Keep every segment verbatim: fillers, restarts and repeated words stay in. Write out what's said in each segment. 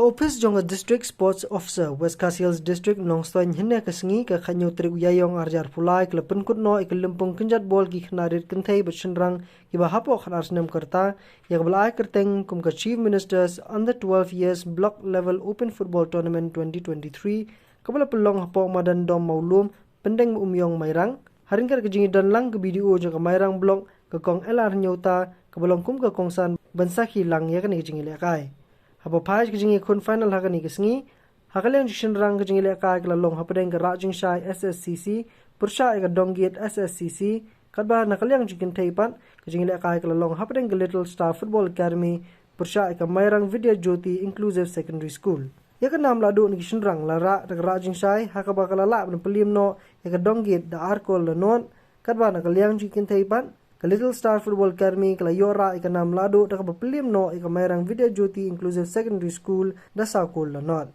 Ophis jong ka District Sports Officer, West Khasi Hills District, Nongstoiñ, hynne ka sngi, ka khathynñiew tarik u Ïaïong arhajar arphew lai, ka la pynkut noh ïa ka lympung kynjat bol ki khynnah rit kynthei bad shynrang kiba hapoh khatar snem ka rta, ïa kaba la ai kyrteng kum ka Chief Minister's Under twelve Years Block Level Open Football Tournament twenty twenty-three, kaba la pynlong hapoh madan Dom Mawlum, Pyndengumiong, Mairang. Ha ryngkat ka jingïadon lang ka B D O jong ka Mairang Block, ka Kong L R Hynñiewta, kaba long kum ka kongsan ban sakhi lang ïa kane ka jingïalehkai. Haba phai sha ka jingïakhun final ha kane ka sngi, ha ka liang jong ki shynrang ka jingïalehkai ka la long hapdeng ka Rah Jingshai S S C C pyrshah ïa ka Donggate S S C C, katba na ka liang jong ki kynthei pat ka jingïalehkai ka la long hapdeng ka Little Star Football Academy pyrshah ïa ka Mairang Vidya Jyoti Inclusive Secondary School. Ïa ka nam lahduh na ki shynrang la rah da ka Rah Jingshai, ha kaba ka la lah ban pyllim noh ïa ka Donggate da ar kol la nod, katba na ka liang jong ki kynthei pat, ka Little Star Football Academy ka la ïoh rah ïa ka nam lahduh da kaba pyllim noh ïa ka Mairang Vidya Jyoti Inclusive Secondary School da saw kol la nod.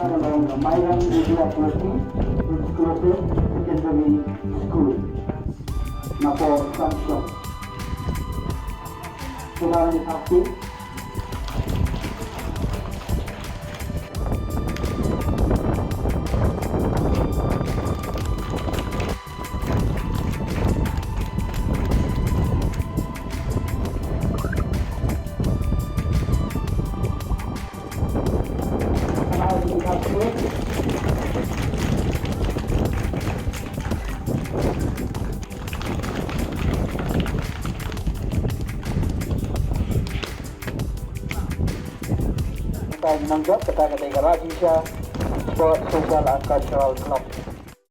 Along the Mairang Media Committee, Exclusive Secondary School. Napo Sanction. Saudara Sakti. Ka nongjop kata ka dei ka Rah Jingshai Sport Social and Cultural Club.